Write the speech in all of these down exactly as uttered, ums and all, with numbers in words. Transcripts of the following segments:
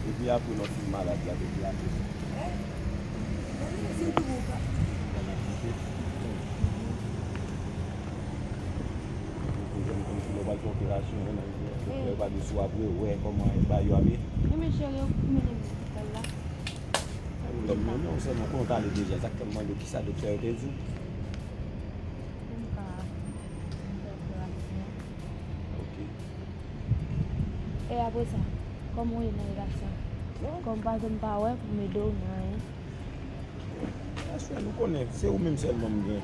Depi apre lè w fin malad la, depi apre. Ou jwenn kòmsi lè w pral fè operasyon, doktè yo pa di si w ap rewè kòman bagay yo ap ye. Wi, men cheri, yo mennen m lopital la. Lòm nan non, sèlman konnen w t ale deja, sa k fè m mande w kisa doktè yo te di w. Pou m ka fè operasyon. Ok. E apre sa, kòman w ye nan relasyon? Kòm pa janm pa wè pou m ede w nan anyen. Aswè, nou konnen se ou menm sèlman m gen.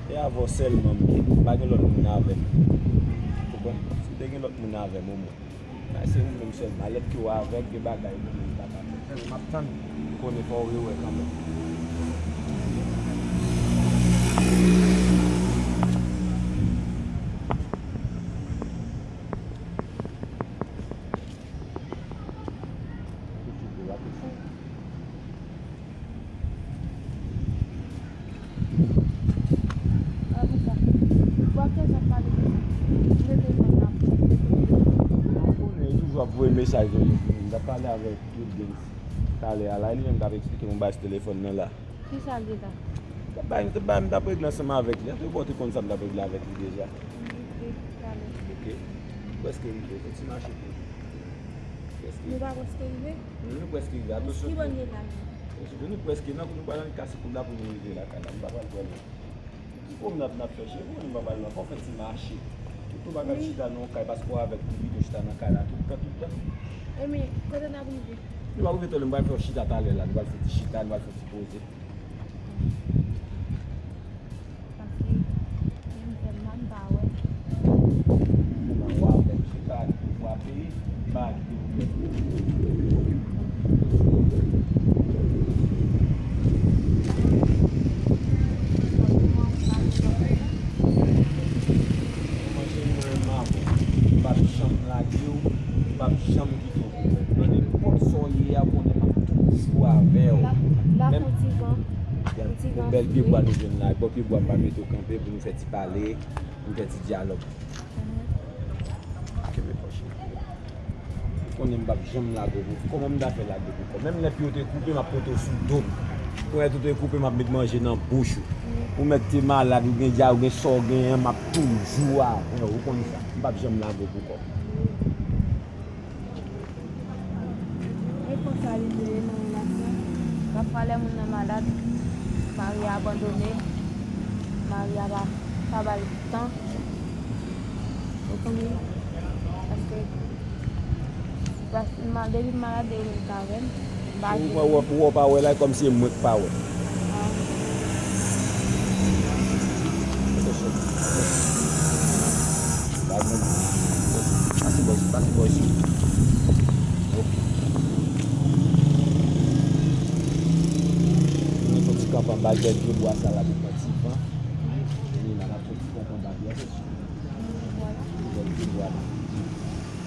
E avè w sèlman m gen. M pa gen lòt moun avè m. Ou konprann? Si m te gen lòt moun avè m, omwen. Sa se ou menm sèlman. Lè ke w avèg, gen bagay ou menm ou pa ka fè. Sèlman m ap tann, m konnen fò w rewè kanmenm. Ou konnen, yo toujou ap voye mesaj nan telefòn. M t ap pale avèk Pete Games talè a la, e li menm k ap eksplike m yon bagay sou telefòn nan la. Kisa l te la? M t ap bay, m t ap bay, m t ap regle ansanm avèk li. Antretan, ou te konn sa m t ap regle avèk li deja. Ok, talè. Ok. Ou prèske rive, fè ti mache pou ou. Prèske. Nou pa prèske rive? Nou prèske rive. Atansyon. Ki bò n ye la menm? Atansyon, nou prèske nan, nou pral nan kase koud la pou nou rive lakay la. Nou pa pral pran non. Ti pwomenad n ap fè, cheri, nou pa pral nan, fò w fè ti mache. Tout ou pa ka chita nan yon kay, paske w avèk li, ou chita nan kay la tout tan, tout tan. Ebyen, kote n ap rive? Nou pa rive twò lwen, m pral fè w chita talè la, nou pral fè ti chita, nou pral fè ti poze. Paske, menm tèlman m pa wè. Kouman w ap fè chita, w ap peye, m pa kite w fè. Manje mwen, manman, m p ap janm lage w, m p ap janm kite w pou mwen. Nan nenpòt sa w ye a, konnen m ap toujou avè w. Menm yon bèl pyebwa nou jwenn la, bò pyebwa m pa mete w kanpe pou nou fè ti pale, pou nou fè ti dyalòg. Kenbe fò cheri. Ou konnen m p ap janm lage w pou kò. Kòman m ta fè lage w pou kò? Menm lè pye w te koupe, m ap pote w sou do m. Pou lè tou te koupe, m ap met manje nan bouch ou. Ou mèt te malad, ou gen dyare, ou gen sa w genyen an, m ap toujou avè w. Ou konn sa. M p ap janm lage w pou kò. E konsa li te ye nan relasyon. Pafwa lè moun nan malad, mari a abandone, mari a pa, pa ba l tan. Ou konprann? Paske, paske m, depi m malad, e ou menm k avè m. M pa gen. Ou wè, ou wè, ou wè, w pa wè la, e kòmsi e mwen k pa wè. Ah. Pase bò isi, pase bò isi. Ok. Nou fè ti kanpe anba l, bèl pyebwa sa la, pou pran ti van. Ni nan la fè ti kanpe anba l, bèl pyebwa la.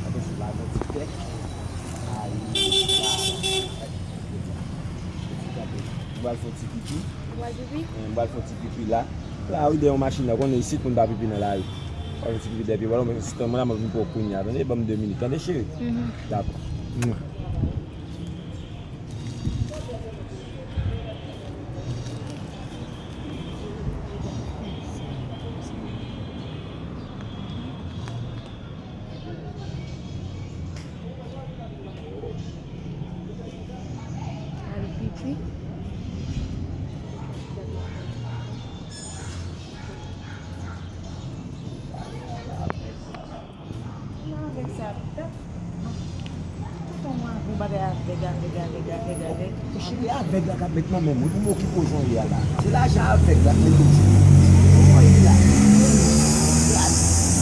Apre sou la, fè ti tè. Ayi, la. Fè ti kanpe. Nou pral fè ti pipi. Ou pral pipi? Eh, m pral fè ti pipi la. La, wi, dèyè yon machin la, konnen isit moun pa pipi nan lari. Pral fè ti pipi dèyè pye bwa la, men sitan mwen la, mwen vin pran w kounye a, tande? Ban m de minit, tande, cheri? Mhm. Dakò. Mwa. Al pipi. Nan avèg sa, dat. Toutan mwen avè w bagay avèg, avèg, avèg, avèg, avèg. Cheri, avèg la k ap met nan men m, wi, pou m okipe w jan w ye a la. Se lajan avèg la k mete w sou. Ou konn la.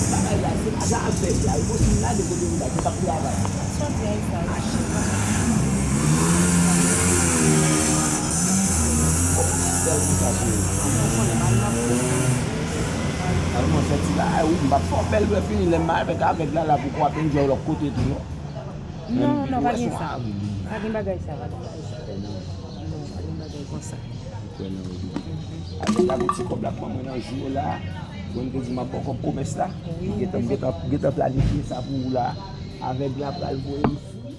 Bagay la, se lajan avèg la. Wi, pou si m lage kote m la, ki p ap travay. Sa w di a sa? Mache. Bèl pou sa, cheri. Ou konnen m al nan. Al manje ti bagay, wi, m p ap fè w bèl lè fini, lè m avèk, avèk la, la pou kwape m jwe lòt kote tou, non. Non, non, pa gen sa. Pa gen bagay sa, pa gen bagay sa. Non, pa gen bagay konsa. Ou kwè nan ou tou. Avèk la, pou ti kòb la, pran mwen nan jou la. Mwen te di, m ap ba w kòb komès la. Wi. Gentan, gentan, gentan planifye sa pou ou la. Avèk la, pral voye m fou.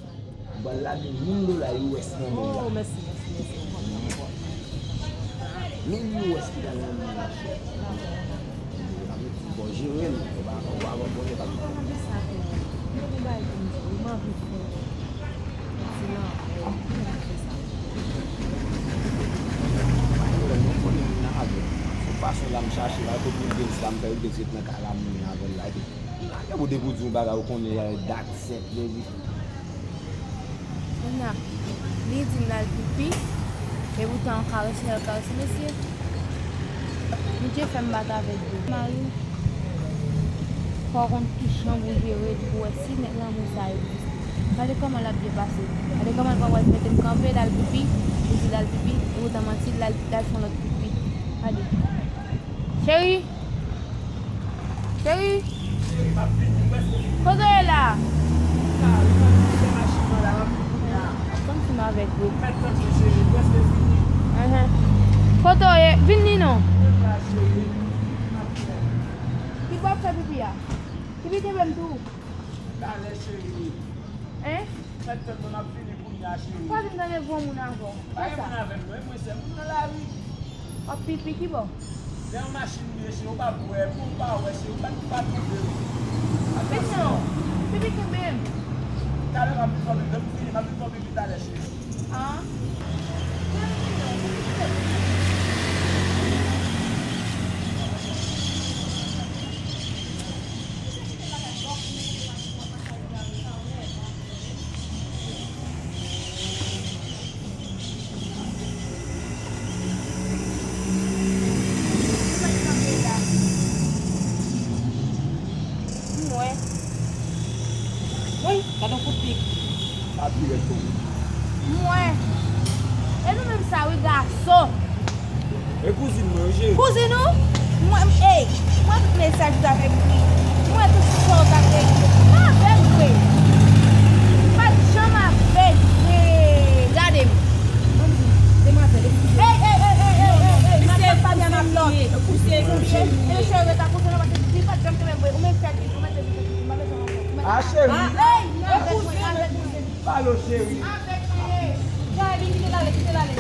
Pral lage mil dola U S nan men l la. Oh, mèsi, mèsi, mèsi. Mil U S ki pral nan men l la. Bon, jere l. Ou pa, ou pa, ou pa, ou pa. Mwen gen sa pou ou. Mwen gen bagay pou m di w. Mwen anvi fè yon ti lanmò. Mwen anvi fè sa. Pa gen pwoblèm, mwen konnen m nan avè l. Fò fason la m chache la, kote Wilgens la, m fè Wilgens ret nan kay la, m vin avè l la. Epi, m lage pou depi w di yon bagay, ou konnen dat sèt, baby. Kounya, li di m l al pipi, e poutan yon karese l al karese mesye. Bondye fè m bat avèk de mari m. Fò w konn ki jan pou w jere l pou w wè si nèt lanmou sa egziste. Gade kòman l ap byen pase. Gade kòman l pa wè l mete m kanpe, l al pipi, li di l al pipi, e poutan manti, l al, l al fè yon lòt pipi. Gade. Cheri! Cheri! Kote w ye la? Ap tann film avèk ou. Enhen. Kote w ye? Vin li non. Ki bò w fè pipi a? Pipi kenbe m tou. Talè, cheri. Hein? Mèt tèt mwen ap vini kounye a, cheri. Pa vin tande gwo moun avè w. Pa gen moun avè m, non, e mwen sèl moun nan lari. W ap pipi ki bò? Dèyè yon machin m ye, cheri, ou pa wè, pou ou pa wè, cheri, ou pa, ou pa twonpe w. Atann non, pipi kenbe m. Talè m ap vin fè pipi, lè m fini, m ap vin fè pipi talè, cheri. Ah. Mwen. Woy, gade yon kout pik. Pa dirèk tou. Mwen. E nou menm sa wi gason. E kouzin mwen wi cheri. Kouzin ou? Mwen, ey, mwen tout mesaj ou ta fè ekri. Mwen tout sa ou ta fè ekri. M avè l vre. M pa t janm avè l vre. Gade m. Demwazèl, eskize. Ey, ey, ey, ey, ey, ey, ey. M ap pale a m ap lòt. Misye, misye, cheri, ta kouzin la pase li pa t janm kenbe m vre. Ou menm fè di, ou menm fè di, ou menm fè di. A cheri. Ey, avèk mwen, avèk mwen. Pale w cheri. Avèk mwen. Gade, kite l ale, kite l ale.